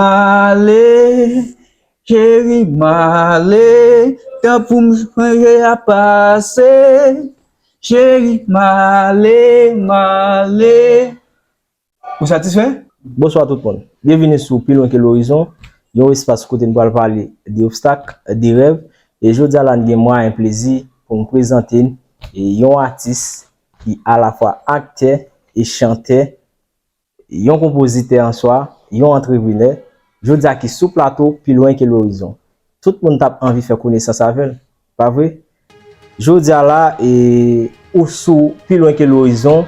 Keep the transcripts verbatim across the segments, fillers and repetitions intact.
Ale, cheri, m ale, tan pou m sonje a pase. Cheri, m ale, m ale. Ou satisfè? Bonswa tout moun. Byenvini sou Pi Lwen Ke Lorizon, yon espas kote n pral pale de obstak, de rèv. E jodi a la, n gen mwayen plezi pou n prezante n, e, yon atis ki alafwa aktè e chantè, yon konpozitè an swa, yon antreprenè, jodi a ki sou plato Pi Lwen Ke Lorizon. Tout moun t ap anvi fè konesans avè l, pa vre? Jodi a la, e, ou sou Pi Lwen Ke Lorizon,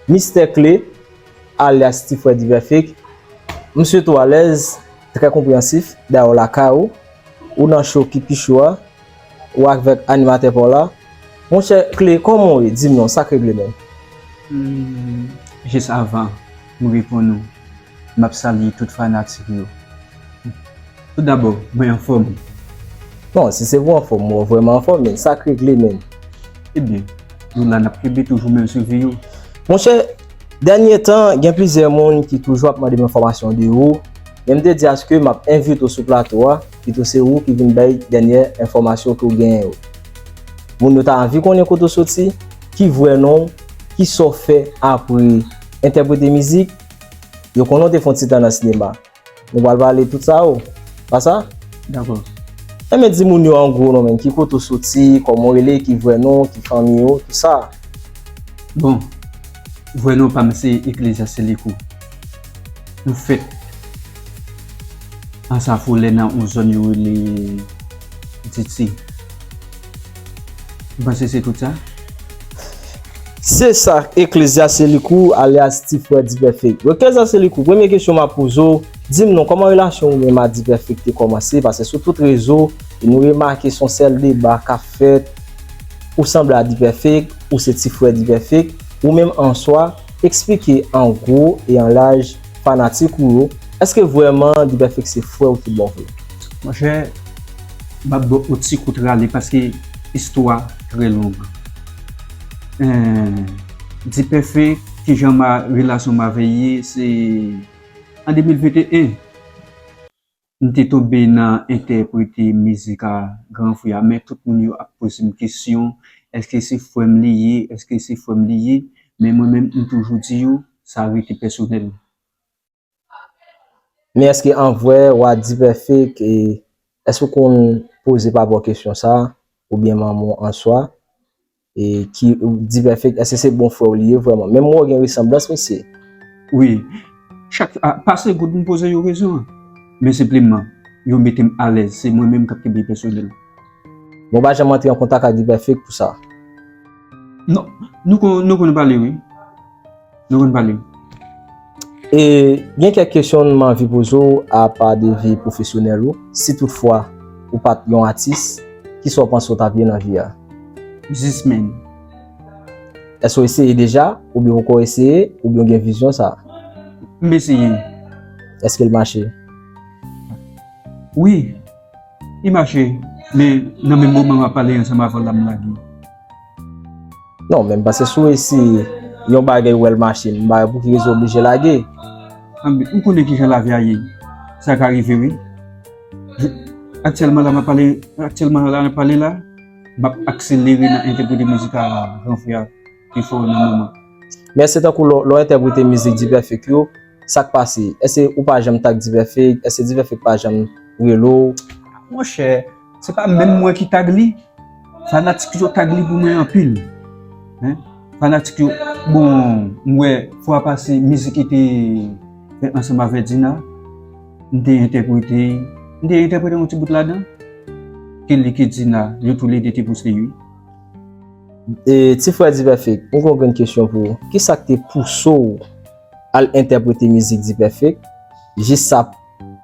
Mistè Kle, alyas Ti Frè Diperfect. Misye tou alèz, trè konpreyansif, dayè w lakay ou, ou nan cho ki pi cho a, ou avèk animatè pa w la. Monchè Kle, kòman w ye? Di m non, sa k regle menm? Hmm, jis avan m reponn ou, m ap salye tout fanatik yo. Tout dabò, mwen anfòm. Non, si se pou anfòm, mwen vrèman anfòm, men sa k regle menm? Ebyen, nou la n ap kenbe toujou menm swivi yo. Monchè, dènye tan, gen plizyè moun ki toujou ap mande m enfòmasyon de ou, men m te di aske m ap envite w sou plato a, pito se ou ki vin bay dènyè enfòmasyon ke w genyen yo. Moun yo ta anvi konnen kote w soti, ki vrè non w, ki sa w fè apre entèprete mizik, yo konnen w te fè yon ti tan nan sinema. Nou pral pale tout sa yo. Pa sa? Dakò. Enben, di moun yo an gwo non, men ki kote w soti, kòman w rele, ki vrè non w, ki fanmi w, tout sa. Bon, vrè non pa m se Eklezyaste Likou. Nou fèt Ansafolè nan yon zòn yo rele Diti. Ou panse se tout sa? Se sa, Eklezyaste Likou, alyas Ti Frè Diperfect. Eklezyaste Likou, premye kesyon m ap poze w, di m non, kòman relasyon ou menm a Diperfect te kòmanse? Paske sou tout rezo, e nou remake se yon sèl deba k ap fèt, ou sanble a Diperfect, ou se Ti Frè Diperfect, ou menm an swa, eksplike an gwo e an laj fanatik ou yo, èske vrèman Diperfect se frè w tout bon vre? Monchè, m ap ba w yon ti kout rale paske istwa trè long. Eh, Diperfect, kijan ma, relasyon m avè l ye, se an de mil venteyen, m te tonbe nan entèprete mizik a Gran Frè a, men tout moun yo ap poze m kesyon, èske se frè m li ye, èske se frè m li ye, men mwen menm, m toujou di yo, sa rete pèsonèl. Men èske an vrè, w a Diperfect, e èske w konn poze pa rapò kesyon sa, oubyen manman w an swa, e ki, Diperfect, èske se bon frè w li ye vrèman? Menm mwen gen resanblans, mesye. Wi. Chak, a, pa se goud m poze yo kesyon an. Men senpleman, yo mete m alèz. Se mwen menm k ap kenbe pèsonèl. Bon, w pa janm antre an kontak ak Diperfect pou sa? Non, nou kon, nou konn pale, wi. Nou konn pale. E gen kèk kesyon m anvi poze w apa de vi pwofesyonèl ou. Si toutfwa ou pa t yon atis, kisa w panse w t ap ye nan vi a? Biznismenn. Èske w eseye deja? Oubyen w poko eseye? Oubyen w gen vizyon sa? M eseye. Èske l mache? Wi. Li mache, men nan menm moman m ap pale ansanm avè w la, m lage. Non, men m panse si w eseye yon bagay, w wè l mache, m pa wè pou ki rezon w oblije lage. Anben, ou konnen kijan lavi a ye. Sa ka rive, wi. Aktyèlman la, m ap pale, aktyèlman la, n ap pale la, m ap akselere nan entèprete mizik a Gran Frè a pi fò nan moman. Men èske tankou lè w, lè w entèprete mizik Diperfect yo, sa k pase? Èske ou pa janm tag Diperfect? Èske Diperfect pa janm rele w? Monchè, se pa menm mwen ki tag li. Fanatik yo tag li pou mwen anpil. Hein? Fanatik yo, bon, m wè fwa pase mizik li te fè ansanm avè Dina, m te entèprete, m te entèprete yon ti bout ladan. Ke li ke Dina, yo toulede te poste, wi. E, Ti Frè Diperfect, m gen yon grenn kesyon pou ou. Kisa k te pouse w al entèprete mizik Diperfect? Jis sa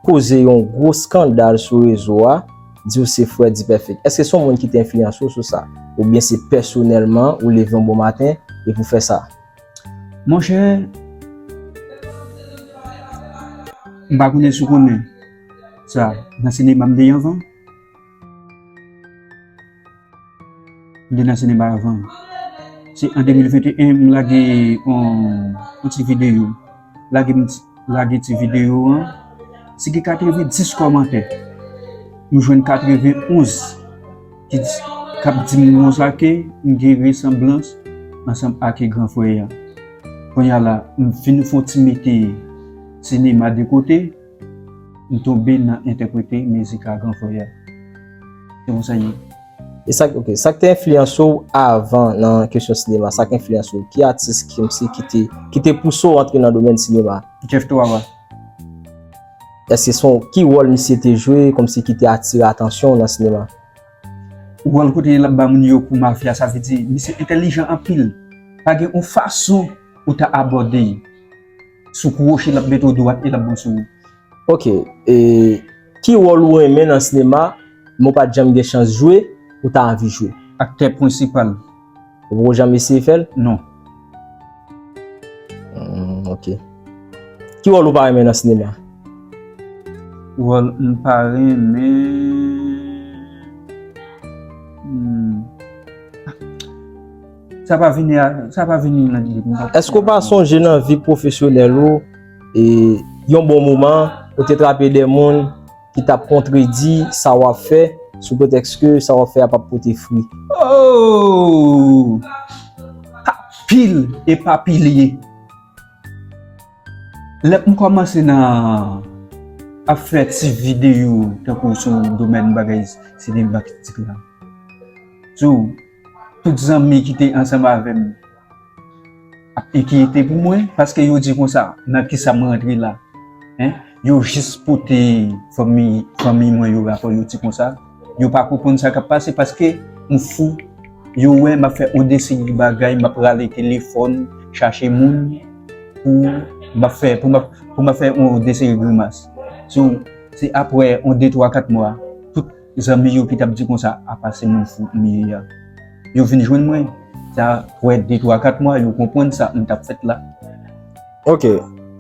koze yon gwo eskandal sou rezo a, di w se frè Diperfect. Èske se yon moun ki te enfliyanse w sou sa? Oubyen se pèsonèlman ou leve yon bon maten epi w fè sa? Monchè, m pa konnen si w konnen sa, nan sinema m te ye anvan. M te nan sinema avan. Se an de mil venteyen, m lage yon, yon ti videyo. Lage m, lage ti videyo an. Si gen katreven dis kòmantè, m jwenn katreven onz ki di, k ap di m konsa ke m gen resanblans ansanm ak gran frè a. Kounye a la, m vin fè yon ti mete sinema de kote, m tonbe nan entèprete mizik a gran frè a. Se konsa l ye. E sa, ok, sa k te enfliyanse w avan nan kesyon sinema? Sa k enfliyanse w? Ki atis ki, ki te, ki te pouse w antre nan domèn sinema? Jeff Twava. Èske se yon, ki wòl misye te jwe kòmsi ki te atire atansyon w nan sinema? Wòl kote l ap ba moun yo kou mafya, sa vle di misye entèlijan anpil. Pa gen yon fason ou ta abòde l. Si w kwoche, l ap mete w dwat e l ap bon sou ou. Ok, e ki wòl ou renmen nan sinema, men w pa t janm gen chans jwe, ou ta anvi jwe? Aktè prensipal. Ou poko janm eseye fè l? Non. Hmm, ok. Ki wòl ou pa renmen nan sinema? Wòl m pa renmen. Hmm. Sa pa vini a, sa pa vini nan lide m. Èske w pa sonje nan vi pwofesyonèl ou, e, yon bon moman, ou te trape de moun ki t ap kontredi sa w ap fè, sou pretèks ke sa w ap fè a p ap pote fwi? Oh! Anpil e pa pilye. Lè m kòmanse nan ap fè ti videyo tankou sou domèn bagay sinematik la, sou tout zanmi ki te ansanm avè m ap enkyete pou mwen, paske yo di konsa, nan kisa m rantre la? Hein? Yo jis pote fanmi, fanmi mwen yo rapò, yo di konsa, yo pa konprann sa k ap pase paske m fou. Yo wè m ap fè yon de seri bagay, m ap rale telefòn, chache moun pou m ap fè, pou m ap, pou m ap fè yon de seri grimas. So, se apre yon de, twa, kat mwa, tout zanmi yo ki t ap di konsa, apa se moun fou m ye a, yo vin jwenn mwen. Sa fè de, twa, kat mwa, yo konprann sa m t ap fèt la. Ok.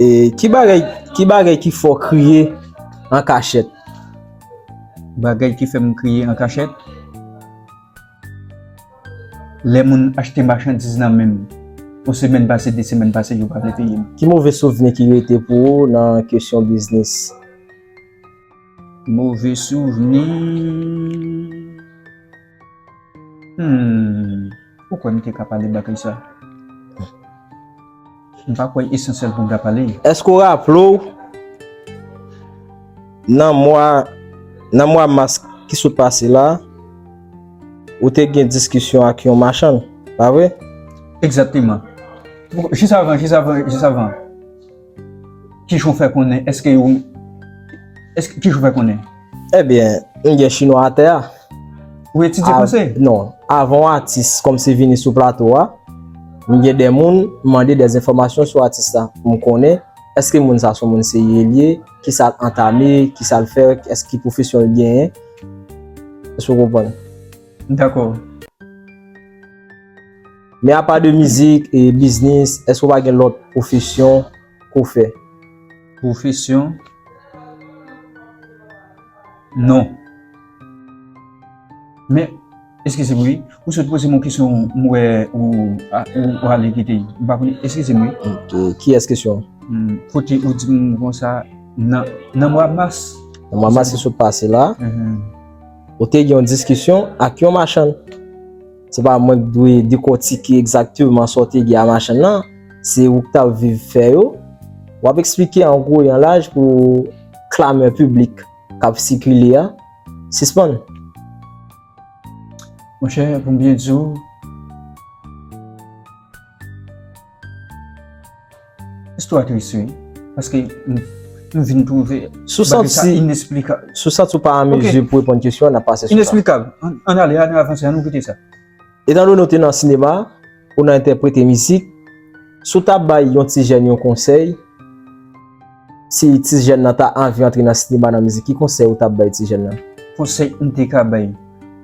E ki bagay, ki bagay ki fè w kriye an kachèt? Bagay ki fè m kriye an kachèt? Lè moun achte machandiz nan men m, yon semèn pase, de semèn pase, yo pa vle peye m. Ki move souvni ki rete pou ou nan kesyon biznis? Move souvni. Hmm. Ou kwè m te ka pale bagay sa? M pa kwè esansyèl pou m ta pale. Èske w raple w, nan mwa, nan mwa mas ki sot pase la, ou te gen diskisyon ak yon machann, pa vre? Egzakteman. Jis avan, jis avan, jis avan. Kijan w fè konnen? Èske yo, èske, kijan w fè konnen? Ebyen, m gen chinwa atè a. Ou etidye franse? Non. Avan yon atis kòmsi vini sou plato a, m gen de moun m mande de enfòmasyon sou atis la pou m konnen èske moun sa se yon moun serye li ye, kisa l antame, kisa l fè, èske ki pwofesyon l genyen. Èske w konprann? Dakò. Men apa de mizik e biznis, èske w pa gen lòt pwofesyon ke w fè? Pwofesyon? Non. Men, eskize m wi, ou sot poze m yon kesyon, m wè ou, a, ou, ou ale kite. M pa konnen, eskize m wi. Ok, kiyès kesyon? Hmm, kote ou di m konsa, nan, nan mwa mas. Nan mwa mas ki sot pase la, mhm, ou te gen yon diskisyon ak yon machann. Se pa mwen k dwe dekòtike egzakteman sa w te gen a machann nan, se ou k t ap viv fè yo. W ap eksplike an gwo e an laj pou klamè piblik k ap sikile a sispann. Monchè, pou m byen di w, istwa tris, wi. Paske m, m vin twouve bagay sa inesplikab. Si w santi w pa an mezi pou reponn kesyon an, n ap pase sou sa. Inesplikab. Ann, ann ale, ann avanse, ann nou kite sa. Etandone w te nan sinema, ou nan entèprete mizik, si w ta bay yon ti jèn yon konsèy, si ti jèn nan ta anvi antre nan sinema, nan mizik, ki konsèy ou t ap bay ti jèn nan? Konsèy m te ka bay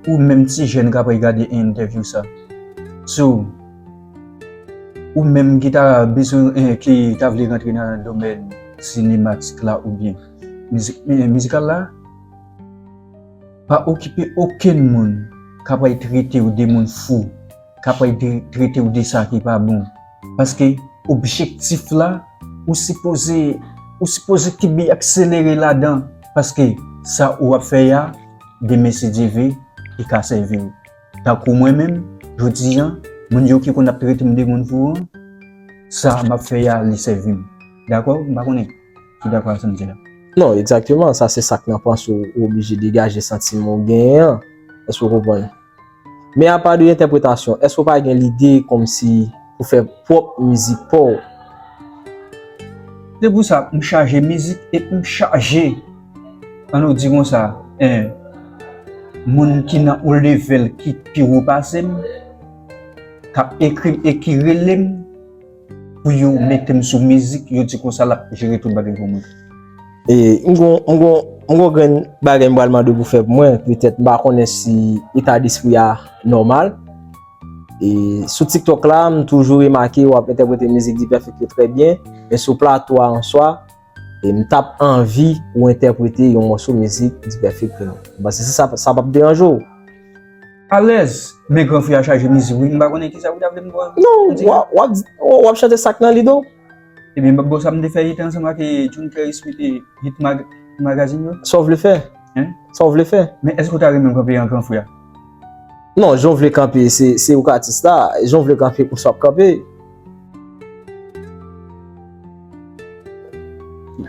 ou menm ti jèn k ap gade entèvyou sa. So, ou menm ki ta bezwen, eh, ki ta vle rantre nan domèn sinematik la oubyen mizik, eh, mizikal la, pa okipe okenn moun k ap al trete w de moun fou, k ap al de, trete w de sa ki pa bon. Paske objektif la, ou sipoze ou sipoze kenbe akselere ladan, paske sa ou ap fè a, demen si Dye vle, li ka sèvi w. Tankou mwen menm, jodi a, moun yo ki konn ap trete m de moun fou an, sa m ap fè a, li sèvi m. Dakò? M pa konnen si w dakò ak sa m di la. Non, egzakteman, sa se sa k nan panse w, ou oblije degaje santiman w genyen an. Èske w konprann? Men apa de entèpretasyon, èske w pa gen lide kòmsi pou fè pwòp mizik pa w? Se pou sa m chaje mizik e m chaje, ann nou di konsa, en, moun ki nan yon level ki pi wo pase m, k ap ekri m e ki rele m, pou yo mete m sou mizik, yo di konsa l ap jere tout bagay pou mwen. E m gon, m gon, m gon grenn bagay m pral mande w pou fè pou mwen, petèt m pa konnen si eta despri a nòmal. E sou TikTok la, m toujou remake w ap entèprete mizik D-Perfect yo trè byen, men sou plato a an swa, e m t ap anvi ou entèprete yon mòso mizik D-Perfect la. M panse si sa, sa p ap deranje w. Alèz, men gran frè a chaje mizik wi, m pa konnen kisa ou ta vle m pran. Non, w ap, w ap, w ap chante sa k nan lide w. Ebyen, m ap ba w sa m te fè hit ansanm ak, eh, June Kerry Smith, eh, hit mag-, magazine yo. Sa w vle fè? Hein? Sa w vle fè? Men èske w ta renmen m kanpe an gran frè a? Non, jan w vle kanpe, se, se ou k atis la. Jan w vle kanpe, konsa w ap kanpe.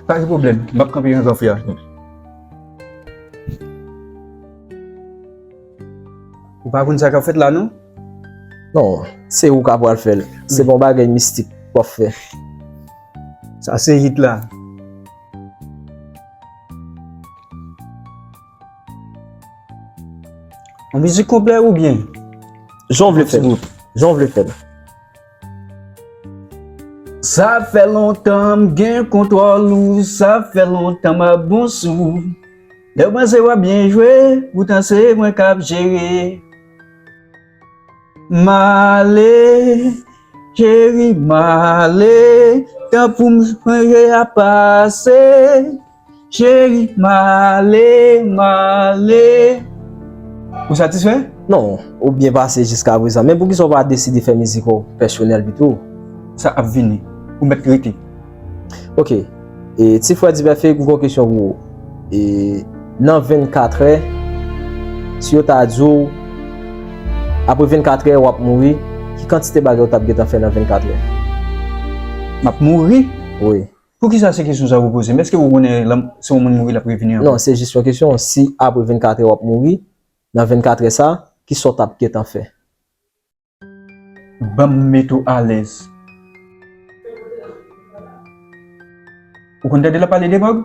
Pa gen pwoblèm, m ap kanpe an gran frè a. Ou pa konn sa k ap fèt la, non? Non, se ou k ap pral fè l. Se pa yon bagay mistik w ap fè. Sa se hit la. Yon mizik konplè oubyen? Jan w vle fè l. Jan w vle fè l. Sa fè lontan m gen kontwòl ou, sa fè lontan m ap bon sou ou. Lè w panse w ap byen jwe, poutan se mwen k ap jere. M ale, cheri, m ale, tan pou m sonje a pase. Cheri, m ale, m ale. Ou satisfè? Non, ou byen pase jiska prezan. Men poukisa w pa deside fè mizik ou pèsonèl pito? Sa ap vini. Ou mèt rete. Ok. E, ti frè D-Perfect, m gen yon kesyon pou ou. E, nan vennkatrè, si yo ta di w, apre vennkatrè, w ap mouri, ki kantite bagay ou t ap gentan fè nan vennkatrè? M ap mouri? Wi. Poukisa se kesyon sa ou poze m? Èske ou konnen lè se yon moun mouri l ap revini ankò? Non, se jis yon kesyon. Si apre vennkatrè w ap mouri, nan vennkatrè sa, kisa w t ap gentan fè? Ban m mete w alèz. Ou konn tande l ap pale de mòg?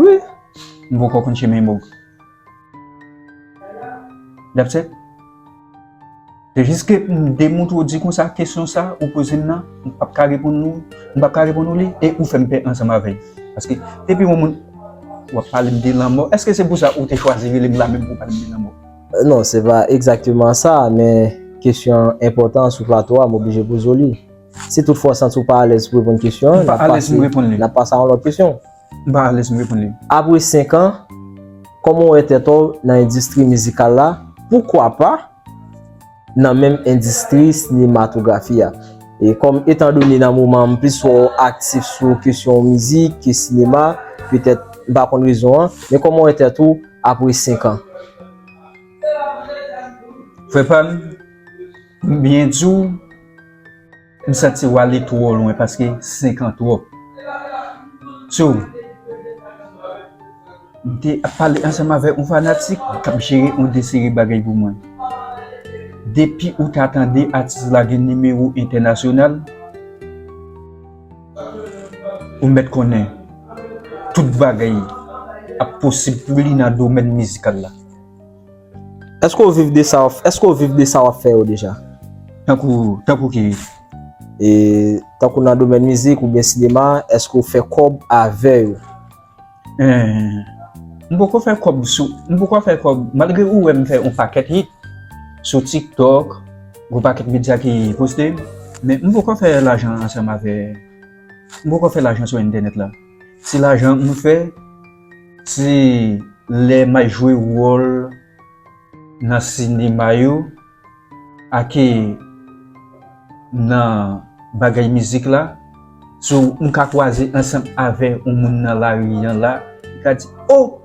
Wi. M poko konn chemen mòg. That's it. Se jis ke m demontre w di konsa kesyon sa ou poze m nan, m p ap ka reponn ou, m p ap ka reponn ou li, e ou fè m pè ansanm avè l. Paske depi yon moun w ap pale m de lanmò, èske se pou sa ou te chwazi rele m la menm pou w pale m de lanmò? Non, se pa egzakteman sa, men kesyon an enpòtan sou plato a, m oblije poze w li. Si toutfwa w santi w pa alèz pou reponn kesyon an, n ap pase, n ap pase a yon lòt kesyon. M pa alèz m reponn li. Apre senk an, kòman w wè tèt ou nan endistri mizikal la? Poukwa pa nan menm endistri sinematografi a? E kòm, etandone nan moman an, m plis wè w aktif sou kesyon mizik ke sinema, petèt m pa konn rezon an, men kòman w wè tèt ou apre senk an? Frè pa m, m byen di w, m santi w ale twò lwen paske senk an twòp. So, m te ap pale ansanm avèk yon fanatik k ap jere yon de seri bagay pou mwen. Depi ou ta tande atis la gen nimewo entènasyonal, ou mèt konnen tout bagay ap posib pou li nan domèn mizikal la. Èske w viv de sa w, èske w viv de sa w ap fè yo deja? Tankou, tankou ki? E, tankou nan domèn mizik oubyen sinema, èske w fè kòb avè yo? Eh, m poko fè kòb sou, m poko fè kòb, malgre ou wè m fè yon pakèt hit sou TikTok, gon pakèt medya ki poste m, men m poko fè lajan ansanm avè, m poko fè lajan sou entènèt la. Ti lajan m fè, se lè m al jwe wòl nan sinema yo, ake nan bagay mizik la, So, m ka kwaze ansanm avè yon moun nan lari an la, li ka di, "Oh,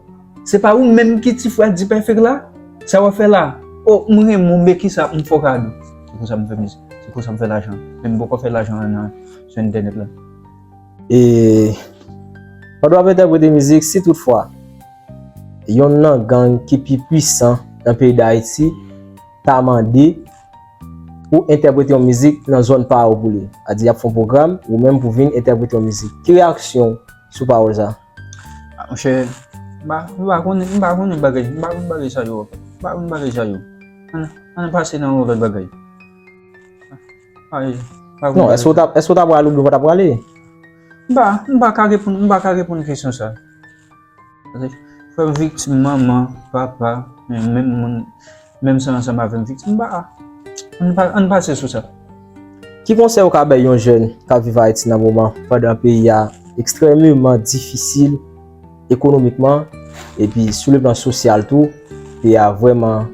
se pa ou menm ki ti frè Dipèfèk la? Sa w ap fè la? Oh, m renmen w, men kisa m fè w kado?" Se konsa m fè mizik. Se konsa m fè lajan. Men m poko fè lajan an nan, sou entènèt la. E pandan w ap entèprete mizik, si toutfwa yonn nan gang ki pi pwisan nan peyi Dayiti ta mande pou entèprete yon mizik nan zòn pa w pou li, a di y ap fè yon pwogram, ou menm pou vin entèprete yon mizik. Ki reyaksyon w sou pawòl sa? Ah, monchè, m pa, m pa konnen, m pa konnen bagay, m pa konn bagay sa yo. M pa konn bagay sa yo. Ann, ann pase nan yon lòt bagay. Ay, pa konn Non, bagay èske w sa. ta, èske w ta pral oubyen w pa ta prale? M pa, m pa ka reponn, m pa ka reponn kesyon sa. Paske frè m viktim, manman, papa, menm moun, menm san ansanm avè m viktim, m pa, ann pa, ann pase sou sa. Ki konsèy ou ka bay yon jèn k ap viv Ayiti nan moman, pandan peyi a ekstrèmeman difisil ekonomikman, epi sou le plan sosyal tou, peyi a vrèman,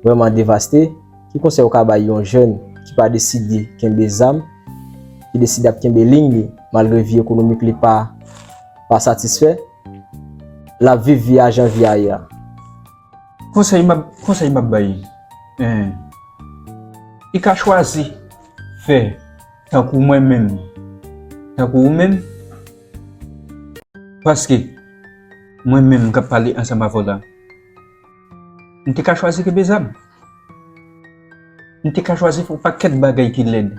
vrèman devaste? Ki konsèy ou ka bay yon jèn ki pa deside kenbe zam, ki deside ap kenbe liy li, malgre vi ekonomik li pa, pa satisfè, l ap viv vi a jan vi a ye a? Konsèy m ap, konsèy m ap bay, en, li ka chwazi fè tankou mwen menm, tankou ou menm, paske mwen menm k ap pale ansanm avè w la, m te ka chwazi kenbe zam. M te ka chwazi fè yon pakèt bagay ki lèd.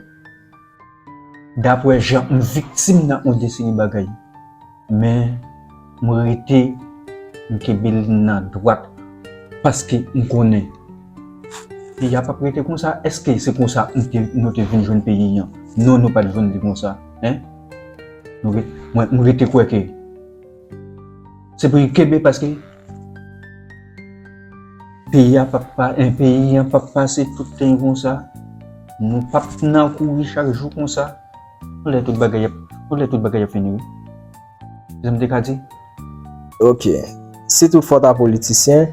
Daprè jan m viktim nan yon de seri bagay. Men, m rete, m kenbe liy nan dwat. Paske m konnen. Peyi a p ap rete konsa. Èske se konsa nou te, nou te vin jwenn peyi an? Non, nou pa t jwenn li konsa. En? Nou re-, mwen, m rete kwè ke se pou n kenbe paske peyi a p ap pa, en, peyi an p ap pase tout tan konsa. Nou p ap nan kouri chak jou konsa. Yon lè tout bagay ap, yon lè tout bagay ap fini, wi. Se sa m te ka di. Ok. Si toutfwa w ta politisyen,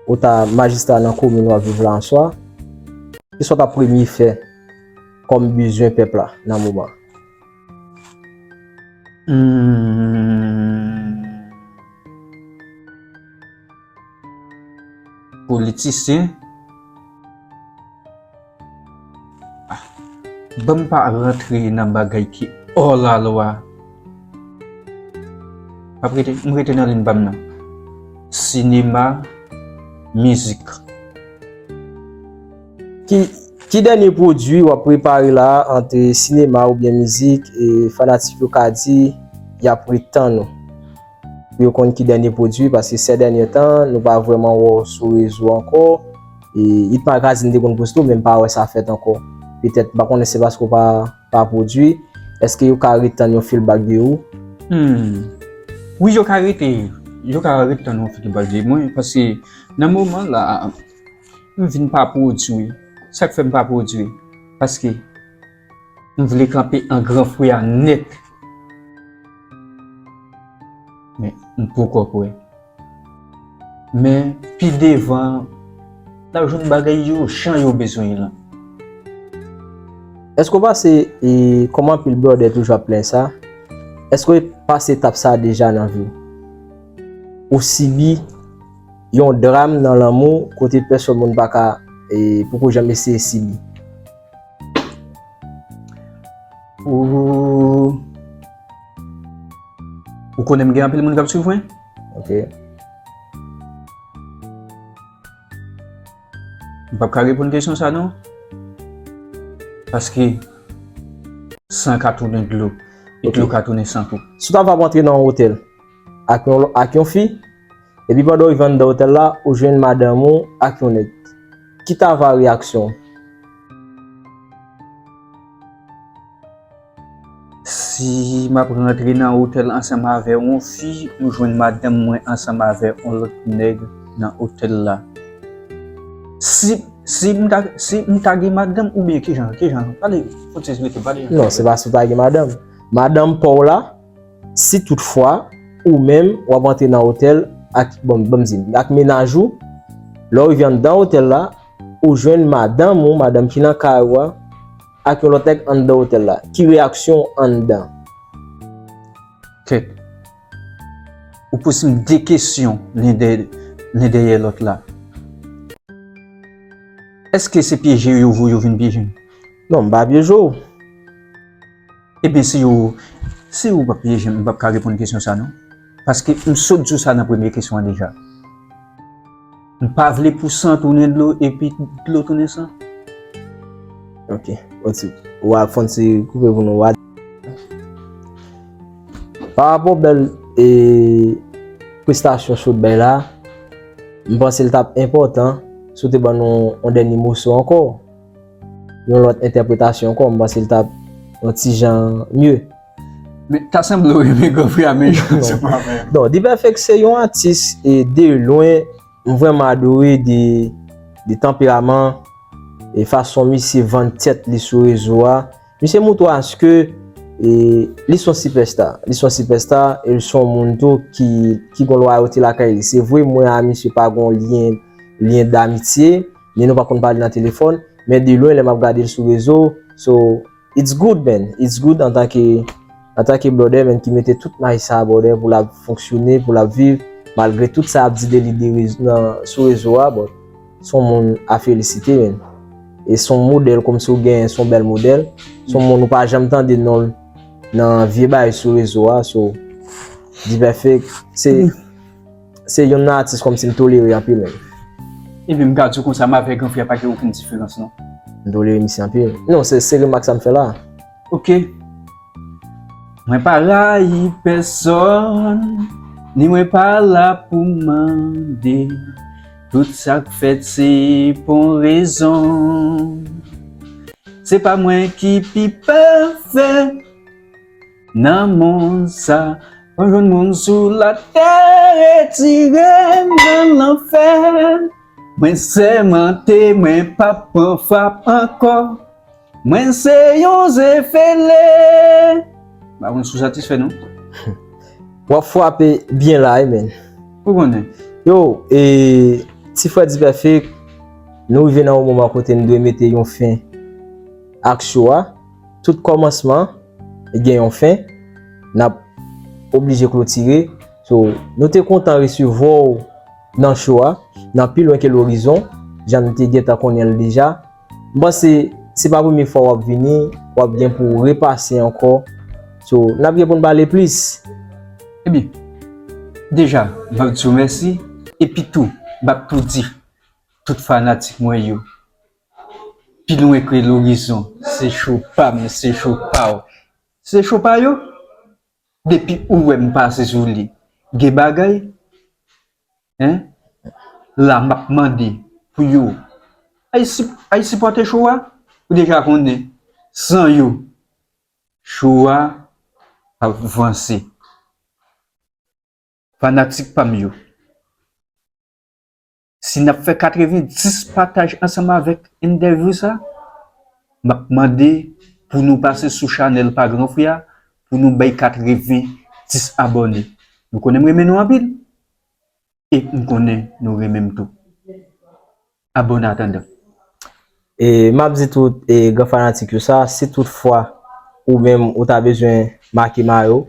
ou ta majistra nan komin w ap viv la answa, kisa w ta premye fè kòm bezwen pèp la nan moman? Hmm. Politisyen. Ah, ban m pa rantre nan bagay ki hors la loi. M ap rete, m rete nan liy pa m nan. Sinema, mizik. Ki, ki dènye pwodui w ap prepare la a, ant sinema oubyen mizik, e fanatik yo ka di y ap ret tann ou? Pou yo konn ki dènye pwodui, paske sè dènye tan, nou pa vrèman wè w sou rezo ankò, e Hit Magazine te konn poste w, men m pa wè sa fèt ankò. Petèt, m pa konnen se paske w pa, pa pwodui. Èske yo ka ret tann yon feedback de ou? Hmm. Wi, yo ka rete, yo ka ret tann yon feedback de mwen, paske nan moman la, m vin pa pwodui. Sa k fè m pa pwodui? Paske m vle kanpe an gran frè a nèt. Men, m poko prè. Men, pi devan, n ap jwenn bagay yo jan yo bezwen l lan. Èske w pase, e, kòm anpil blòdè toujou ap plenn sa, èske w pase etap sa deja nan vi w? Ou sibi yon dram nan lanmou kote pèsòn moun pa ka, e, poko janm eseye sibi? Ou, ou konnen m gen anpil moun k ap swiv mwen? Ok. M p ap ka reponn kesyon sa non. Paske san ka tounen dlo, e Ok. dlo ka tounen san tou. Si w ta va ap antre nan yon otèl ak yon, ak yon fi, epi pandan w rive anndan otèl la, ou jwenn madanm ou ak yon nèg. Ki ta va reyaksyon w? Si m ap rantre nan otèl ansanm avè yon fi, m jwenn madanm mwen ansanm avè yon lòt nèg nan otèl la. Si, si m ta, si m ta gen madanm oubyen kijan, kijan, pale, fò ti rete pale. Non, se pa si w ta gen madanm. Madanm pa w la, si toutfwa ou menm w ap antre nan otèl ak, bon, ban m di, ak mennaj ou, lè w rive anndan otèl la, ou jwenn madanm ou, madanm ki nan kay ou a, ak yon lòt nèg anndan otèl la? Ki reyaksyon w anndan? Kèt. Ou poze m de kesyon len dèyè len dèyè lòt la. Èske se pyeje yo voye yo vin pyeje m? Non, m pa pyeje w. Ebyen, si yo, si ou p ap pyeje m, m p ap ka reponn kesyon sa non. Paske m sot di w sa nan premye kesyon an deja. M pa vle pou san tounen dlo epi dlo tounen san. Ok, ok. Ou a fon ti koupe pou nou. Wa- Pa rapò bèl e prestasyon show bay la, m panse l t ap enpòtan si w te ban nou yon dènye moso ankò. Yon lòt entèpretasyon ankò, m panse l t ap yon ti jan mye. Men ta sanble w renmen granfrè a, men jan se pa menm. Non, D-Perfect se yon atis e de lwen m vrèman adore de, de tanperaman e fason misye vann tèt li sou rezo a. Misye montre aske e, li se yon sipèsta. Li se yon sipèsta e li se yon moun tou ki, ki gen lwayote lakay li. Se vre, mwen a misye pa gen lyen, lyen damitye, ni nou pa konn pale nan telefòn, men de lwen lè m ap gade l sou rezo, so, it's good, man. It's good antanke, antanke brother, man, ki mete tout may sa, brother, pou l ap fonksyone, pou l ap viv, malgre tout sa ap di de li de rezo, nan, sou rezo a, but se yon moun a felisite, man. E se yon modèl, kòmsi w genyen, se yon bèl modèl. Se yon moun ou pa janm tande non l nan vye bagay sou rezo a, so, D-Perfect, se, se youn nan atis kòmsi m tolere anpil, man. Ebyen, m ka di w konsa, m avèk granfrè a pa gen okenn diferans non. M tolere misye anpil. Non, se, se remak sa m fè la. Ok. Mwen pa rayi pèsòn, ni mwen pa la pou mande. Tout sa k fèt se pou yon rezon. Se pa mwen ki pi pafè nan mond sa. Pa jwenn moun sou latè retire m nan lanfè. Mwen sèmante, mwen p ap pran frap ankò. Mwen se yon zefele. M pa konn si w satisfè non. W ap frape byen la, wi, man. Ou konnen. Yo, e, ti frè D-Perfect, nou rive nan yon moman kote n dwe mete yon fen ak show a. Tout kòmansman gen yon fen. N ap oblije klotire. So, nou te kontan resevwa w nan show a, nan Pi lwen ke lorizon, jan nou te gentan konnen l deja. M panse se pa premye fwa w ap vini, w ap gen pou w repase ankò. So, n ap gen pou n pale plis. Ebyen, deja, m ap di w mèsi, epi tou, m ap tou di tout fanatik mwen yo, Pi lwen ke lorizon, se show pa m, se show pa w. Se show pa yo. Depi ou wè m pase sou li, gen bagay. Hein? La, m ap mande pou yo. Ay, si, ay sipòte show a, ou deja konnen. San yo, show a p ap vanse. Fanatik pa m yo. Si n ap fè katrevenndis pataj ansanm avèk entèvyou sa, m ap mande pou nou pase sou chanèl pa granfrè a, pou nou bay katrevenndis abòne. Nou konnen m renmen nou anpil. E m konnen nou renmen m tou. Abòne atandan. E m ap di tout e, gran fanatik yo sa, si tout fwa ou menm ou ta bezwen make mayo,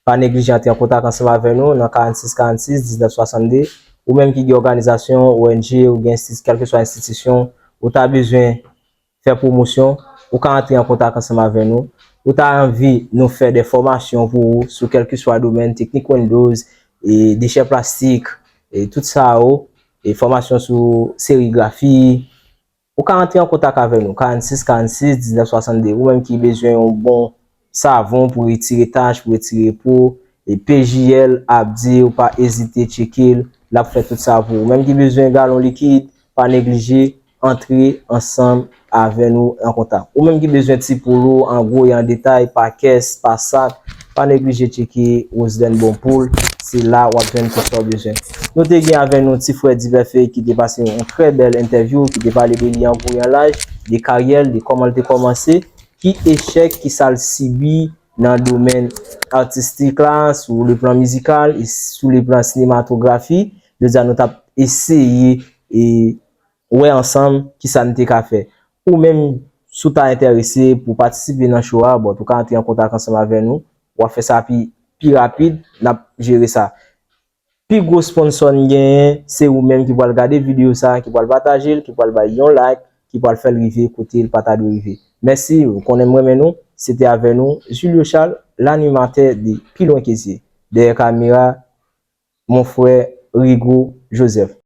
pa neglije antre an kontak ansanm avè nou nan karannsis karannsis diznèf swasannde. Ou menm ki gen òganizasyon, O N G, ou gen enstiti, kèlkeswa enstitisyon, ou ta bezwen fè pwomosyon, ou ka antre an kontak ansanm avè nou. Ou ta anvi nou fè de fòmasyon pou ou sou kèlkeswa domèn, teknik Windows, e dechè plastik, e tout sa yo, e fòmasyon sou serigrafi, ou ka antre an kontak avè nou, karannsis karannsis diznèf swasannde. Ou menm ki bezwen yon bon savon pou retire tach, pou retire po, e P J L ap di w pa ezite tcheke l, l ap fè tout sa pou ou. Ou menm ki bezwen galon likid, pa neglije antre ansanm avè nou an kontak. Ou menm ki bezwen ti polo an gwo e an detay, pa kès, pa sak, pa neglije tcheke Roselène Bonpoul, se la w ap jwenn tout sa w bezwen. Nou te gen avè nou ti frè Divèfè ki te pase yon trè bèl entèvyou, ki te pale de li an gwo e an laj, de karyè l, de kòman l te kòmanse, ki echèk, ki sa l sibi nan domèn atistik la, sou le plan mizikal e sou le plan sinematografi. Jodi a nou t ap eseye e wè ansanm kisa n te ka fè. Ou menm, Si w ta enterese pou patisipe nan show a, bon, ou ka antre an kontak ansanm avè nou. W ap fè sa pi, pi rapid, n ap jere sa. Pi gwo sponsò n genyen, se ou menm ki pral gade videyo sa, ki pral pataje l, ki pral bay yon like, ki pral fè l rive kote l pa ta dwe rive. Mèsi, ou konnen m renmen nou. Se te avè nou, Julio Charles, lanimatè de Pi Lwen Ke Zye. Dèyè kamera, mon frè Rigo Joseph.